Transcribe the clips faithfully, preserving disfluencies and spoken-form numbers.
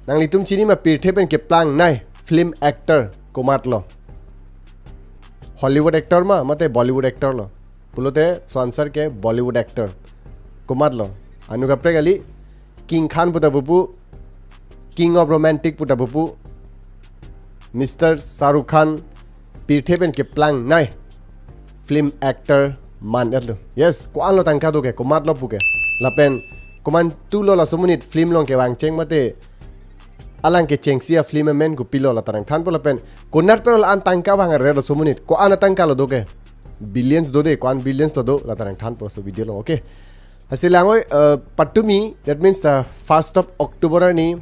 Nanglitum chini ma pirthe pen keplangnei film actor komatlo? Hollywood actor ma, mate Bollywood actor lo? Pulote so answer ke Bollywood actor. Komatlo? Anu kaprek kali, King Khan puta pupu, King of Romantic puta pupu, Mister Shah Rukh Khan pirthe pen keplangnei film actor man-etlo. Yes, ko-anlo tangka do ke, komatlo pu ke. Lapen komantulo laso amonit film along kevang cheng mate alang kechengsi a-film amen kopilo la ta nangthanpo lapen konat pen la-an tangka vang-re laso amonit, ko-an atangka lo do ke. Billions do de, ko-an billions lo do la ta nangthanpo laso video along, okay. Lasi lang oi, eh, patumi, that means the first of October arni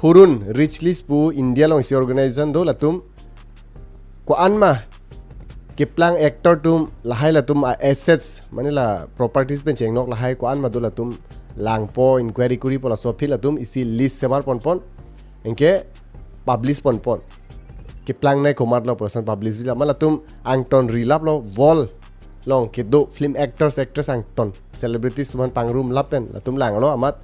Hurun Rich List pu India alongsi organization do, latum ko-an ma keplang actor atum lahai latum a-assets, mane la properties pen chengnok lahai ko-an ma do latum langpo, inquiry koripo, laso aphi latum isi list semar ponpon, anke publish ponpon. Keplangnei komatlo pu lason publish pila, ma latum angton rilaplo, wall along kedo film actors, actress angton, celebrities atum aphan pangrum lapen latum langlo, amat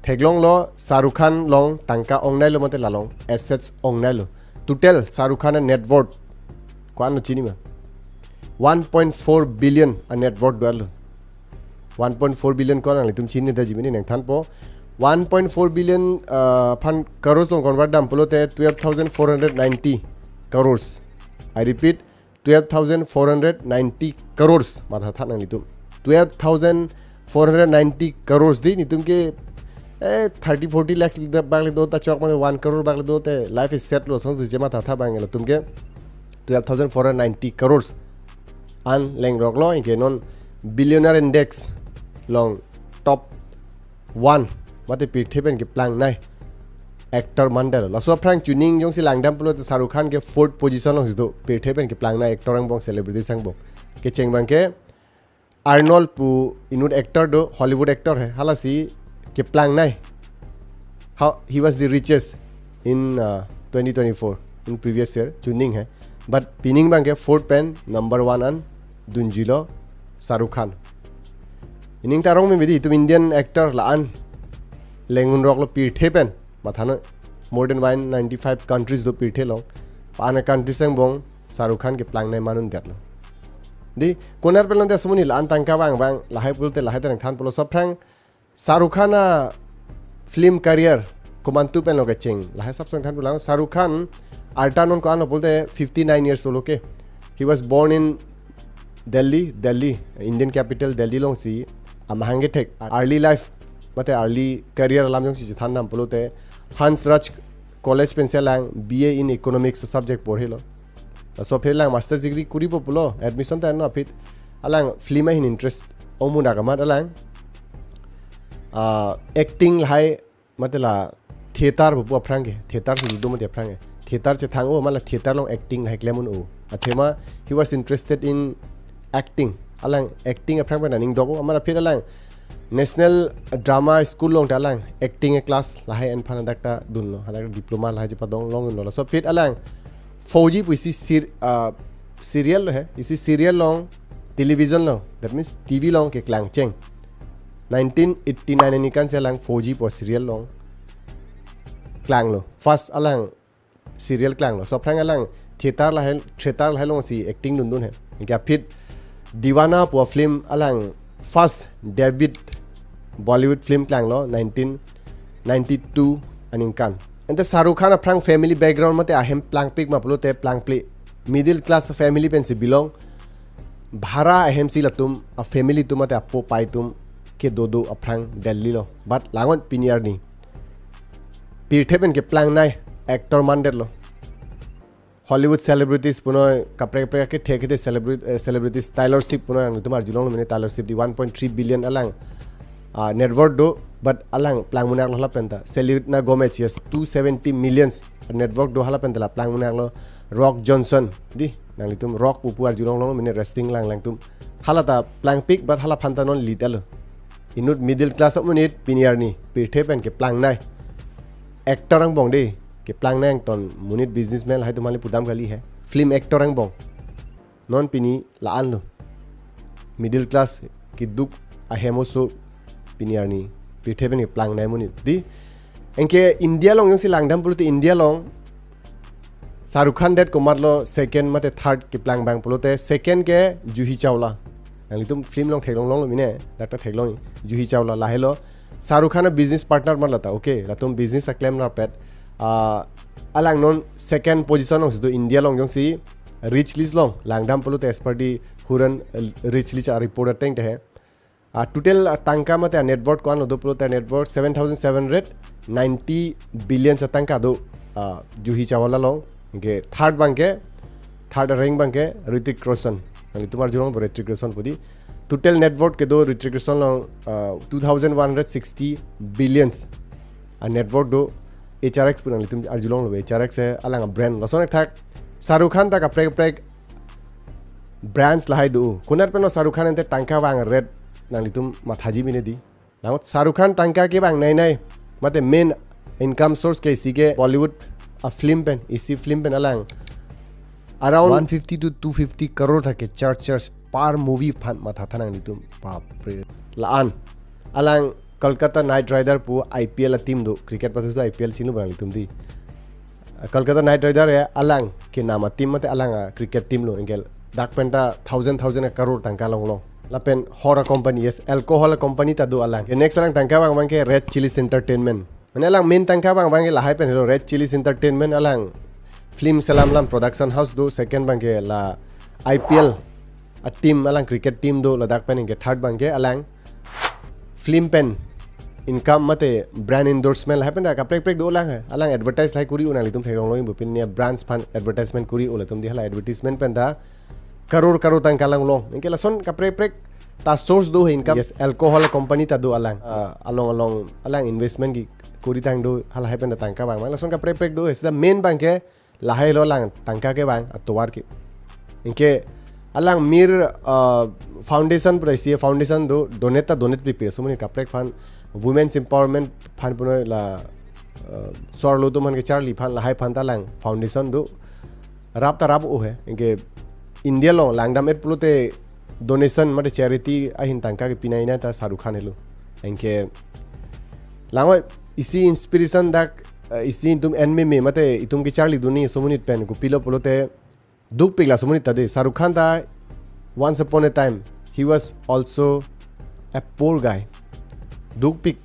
theklonglo Shah Rukh Khan along tangka ongneilo mate la along assets ongneilo. Total Shah Rukh Khan a-net worth ko-anlo chini ma? One point four billion a-net worth do-etlo. One point four billion ko-an, nanglitum chinine ta jimini nangthanpo. One point four billion, uh, aphan crores along convert dam pulote twelve thousand four hundred ninety crores. I repeat, twelve thousand four hundred ninety crores. Mathatha nanglitum. Twelve thousand four hundred ninety crores di, netum ke, eh, thirty, forty lakhs bak le do ta chok, mane one crore bak le do te life is set lo, song bisi mathatha abang latum ke twelve thousand four hundred ninety crores an lengroklo, anke non billionaire index along top one mate pirthe pen keplangnei actor man-etlo. Laso aphrang chuning jongsi langdam pulote Shah Rukh Khan ke fourth position alongsi do, pirthe pen keplangnei actor angbong, celebrities angbong. Kecheng abang ke Arnold pu inut actor do, Hollywood actor hai, halasi keplangnei. How he was the richest in, uh, twenty twenty-four, in previous year, chuning hai. But pining abang ke fourth pen number one an dunjilo Shah Rukh Khan. Ining ta arong me bidi, itum Indian actor la-an lengunroklo pirthe pen. Mathanoi, more than one ninety-five countries do pirthe along. Pa-an a-countries angbong Shah Rukh Khan keplangnei man-un-detlo. Di, konat pen lonte laso amonit la-an tangka vang vang lahai pulote lahai ta nangthanpo laso aphrang. Shah Rukh Khan a-film career komantu penlo kecheng, lahai asap si nangthanpo lang. Shah Rukh Khan arta non ko-anlo pulote fifty-nine years old, okay. He was born in Delhi, Delhi, Indian capital Delhi alongsi amahang kethek early life mate early career alam jongsi chethan dam pulote Hans Raj College pensi alang B A in Economics subject porhelo. Laso aphi alang master's degree koripo pulo, admission ta enlo aphi. Alang film ahin interest omunak amat alang, ah, acting lahai mate la theater pupu aphrang ke, theater si do mate aphrang ke, theater chethang-o, mala theater along acting lahai klem un-o. Athema he was interested in acting. Alang acting aphrang pen aning dok-o, mala aphi alang National Drama School along ta alang acting a-class lahai enphan hadak ta dunlo, hadak diploma lahai chepadong longdunlo. Laso aphi alang Fauji pu isi ser-, ah, serial lo hai, isi serial along, television along, that means T V along keklang cheng. Nineteen eighty-nine aningkan si alang Fauji pu serial along klanglo. First alang serial klanglo. Laso aphrang alang theater lahai, theater lahai alongsi acting dundun hai. Anke aphi Deewana pu film alang first debut Bollywood film klanglo nineteen ninety-two aningkan. Ante Shah Rukh Khan aphrang family background mate ahem plangpik ma pulote plangple. Middle class family pensi belong. Bhara ahemsi latum a-family atum mate apo apai atum kedo do aphrang Delhi lo. But langot pini arni pirthe pen keplangnei actor man-etlo. Hollywood celebrities punoi, kaprek kaprek akethe akethe celebri-, eh, celebrities, Taylor Swift punoi, nangtum arjulong mene Taylor Swift di one point three billion alang, ah, net worth do, but alang plangmunak lo hala pen ta. Selena Gomez, yes, two seventy millions net worth do, hala pen ta la plangmunak lo. Rock Johnson di, nanglitum Rock pupu arjulong long mene, wrestling lang langtum. Hala ta plangpik, but hala aphan ta non lit-etlo. Inut middle class amonit pini arni pirthe pen keplangnei actor angbong de, keplangnei angton monit businessman lahai atum hali pudam kali hai. Film actor angbong. Non pini la-anlo. Middle class keduk ahem oso pini arni pirthe pen keplangnei monit di. Anke India along jongsi langdam pulote India along Shah Rukh Khan det komatlo second mate third keplang abang pulote second ke Juhi Chawla. Nanglitum film along theklong longlo mine, dak ta theklong Juhi Chawla lahelo. Shah Rukh Khan a-business partner mat lata, okay, latum business ta klem rapet. Ah, alang non second position alongsi do India along jongsi rich list along langdam pulote as per the Hurun, uh, rich list a-report ateng te he. Ah, total, ah, tangka mate a-net worth ko-anlo do pulote net worth seven thousand seven hundred ninety billion atangka do, ah, Juhi Chawla along. Anke third abang ke, third rank abang ke Hrithik Roshan. Nanglitum arjulongpo Hrithik Roshan pu di. Total net worth kedo Hrithik Roshan along, ah, two thousand one hundred sixty billions a-net worth do. H R X pu nanglitum arjulonglo, H R X he alang a-brand. Lason thakthak Shah Rukh Khan ta kaprek kaprek brands lahai do. Konat pen lo Shah Rukh Khan ante tangka vang ret nanglitum mathaji mine di. Nang Shah Rukh Khan tangka kevangnei nei. Mate main income source ke isi ke Bollywood a-film pen, isi film pen alang around one fifty to two fifty crore thak ke charge, charge per movie aphan mathatha nanglitum. Bapre. La-an alang Kolkata Knight Rider pu I P L a-team do, cricket pathu I P L chinilu nanglitum di. Kolkata Knight Rider he alang kenam a-team mate alang a-cricket team lo, anke dak pen ta thousand thousand a-crore tangka longlong. Lapen hor a-company, yes, alcohol a-company ta do alang. Ke next alang tangka vang abang ke Red Chillies Entertainment. Mane alang main tangka vang abang ke lahai pen helo, Red Chillies Entertainment alang film selam lam production house do, second abang ke la I P L a-team alang cricket team do, ladak pen anke third abang ke alang film pen income mate brand endorsement lahai pen ta kaprek kaprek do lang he. Alang advertise lahai kori-o nanglitum theklong longpo, pini a-brands aphan advertisement kori-o latum di, hala advertisement pen ta crore crore tangka longlong. Anke lason kaprek kaprek ta source do he income. Yes, alcohol company ta do alang. Ah, along along alang investment ke kori tang do, halahai pen ta tangka vang abang. Lason kaprek kaprek do he, seta main abang ke lahai lo alang tangka kevang atovar ke. Anke alang mir, uh, foundation pu isi foundation do, donate ta donate pipe, somoni kaprek aphan, women's empowerment aphan punoi la, uh, so-arlo atum aphan kecharli aphan, lahai aphan ta alang foundation do. Rap ta rap-o he. Anke India along langdam-et pulote donation mate charity ahin tangka kepinei nei ta Shah Rukh Khan helo. Anke langoi isi inspiration dak, eh, isi itum en meme mate itum kecharli dunji somonit pen kopilo pulote dukpik la somonit ta de. Shah Rukh Khan ta once upon a time he was also a poor guy. Dukpik.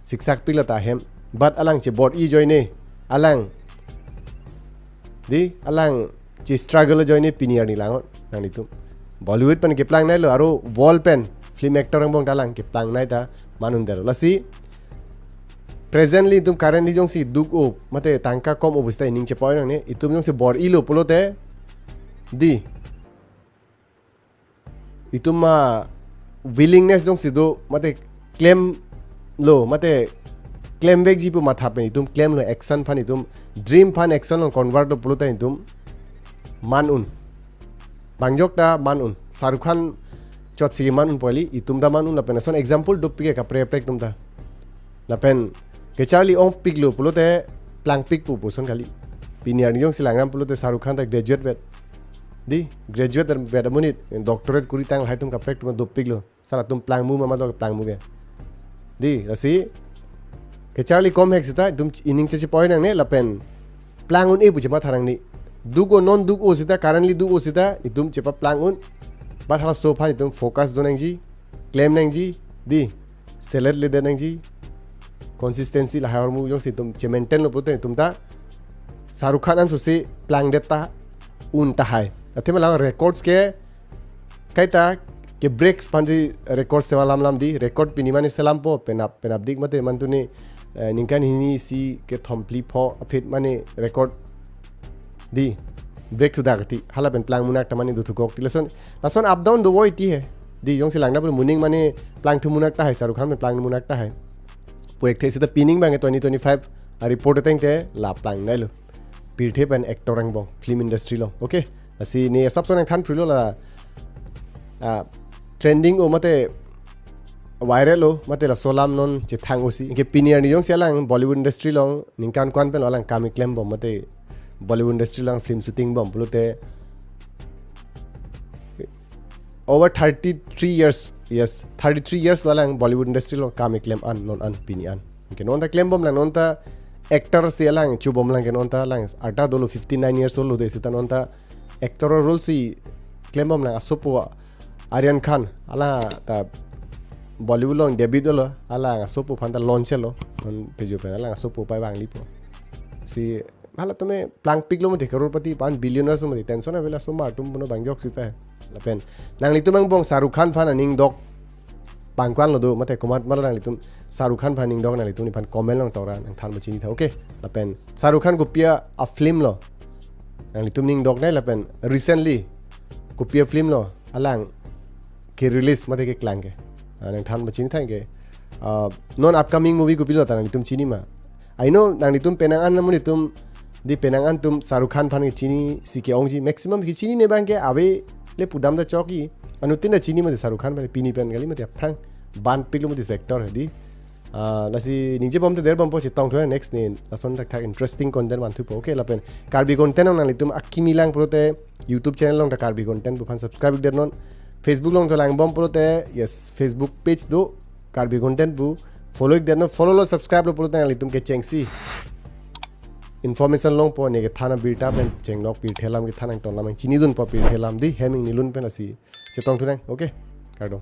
Siksak pik la ta hem. But alang chebor-i ajoine. Alang di alang che-struggle ajoine pini arni lang-ot nanglitum. Bollywood pen keplang nei lo, aro world pen film actor angbong ta alang keplang nei ta man un-edetlo. Lasi presently itum currently jongsi duk-o mate tangka kom-o pusita ining chepoi nangne, itum jongsi bor-ilo pulote di itum ma willingness jongsi do mate klemlo mate klemvekji pu matha pen itum klemlo, action aphan itum dream aphan action along convert lo pulote itum man un. Bang jok ta man un. Shah Rukh Khan chotsi man un pu kali, itum ta man un lapen ason example dopik ke kaprek kaprek atum ta. Lapen kecharli ongpiklo pulote plangpik pu puson kali. Pini arni jongsi langdam pulote Shah Rukh Khan ta graduate vet. Di, graduate vet amonit, doctorate kori tang lahai atum kaprek atum dopiklo. Sar atum plangmu ma ma do plangmu ke. Di, lasi kecharli komhek sita itum ining chechepoi nangne lapen plang un-e pu chematha nangne. Duk-o, non duk-o sita, currently duk-o sita itum chepaplang un. But halaso aphan itum focus do nangji, klem nangji, di, selet ledet nangji, consistency lahai ahormu jongsi itum che-maintain lo pulote itum ta Shah Rukh Khan ansose plangdet ta un tahai. Athema lang records ke kaita ke-break aphansi record selam lam di, record pini mane selampo, penap penapdik mate mantuni, eh, ningkan hini isi kethom phli pho aphi mane record di break thudak ti, hala pen plangmunak ta mane do thukok ti, lason lason up down do-oi ti he. Di jongsi langdam pu moning mane plangthu munak tahai, Shah Rukh Khan pen plangmunak tahai. Pu-ekthe sita pining abang twenty twenty-five a-report ateng te la plang nei lo. Pirthe pen actor angbong film industry along. Okay. Lasi ne asap son nangthan phri lo la, ah, trending-o mate viral lo mate laso alam non chethang-o si. Anke pini arni jongsi alang Bollywood industry along ningkan ko-an pen lo alang kam keklem bom mate Bollywood industry along film shooting bom pulote over thirty-three years, yes, thirty-three years lo alang Bollywood industry along kam keklem an non an pini an. Ke non ta klembomlang, non ta actor si alang chubomlang, ke non ta alang arta dolo, fifty nine years old lo de, seta non ta actor role si klembomlang. Asopo Aryan Khan, alang ta Bollywood along debut lo, alang asopo aphan ta launch lo, non pejo pen alang asopo pai vangli po. Si hala tame plangpiklo mati, crorepati aphan, billionaire so mati, tension avela so mar atum puno bangjok sita. Lapen nanglitum angbong Shahrukh Khan aphan aning dok pangkuan lo do, mate komat malo nanglitum Shahrukh Khan aphan aning dok, nanglitum nephan comment along tora nangthan pachini tha, okay? Lapen Shahrukh Khan kopi a film lo nanglitum aning dok nai, lapen recently kopi a film lo alang ke release mate keklang ke, ah, nangthan pachini tha ke. Ah, non upcoming movie kopilo ta nanglitum chini ma? I know nanglitum penang an amonit atum, di penang an atum Shahrukh Khan aphan chini si ke-ongji, maximum kechini ne abang ke ave le pudam ta chokji. Anuttin ta chini mati Shahrukh Khan aphan, pini pen kali mati, aphrang vanpiklo mati actor di. Ah, lasi ningjebom te derbompo, chetongthu next ne lason thakthak interesting content vanthupo. Okay, lapen Karbi content along nanglitum akimi lang pulote YouTube channel along ta Karbi content pu aphan subscribe dernon. Facebook along ta langbom pulote, yes, Facebook page do Karbi content pu, follow dernon, follow lo, subscribe lo pulote nanglitum kechengsi information longpo, ne kethan abirta pen chenglok pirthe alam, kethan angton alam chinidunpo pirthe alam di, hem ingnilun pen, lasi chetongthu nang. Okay, kardom.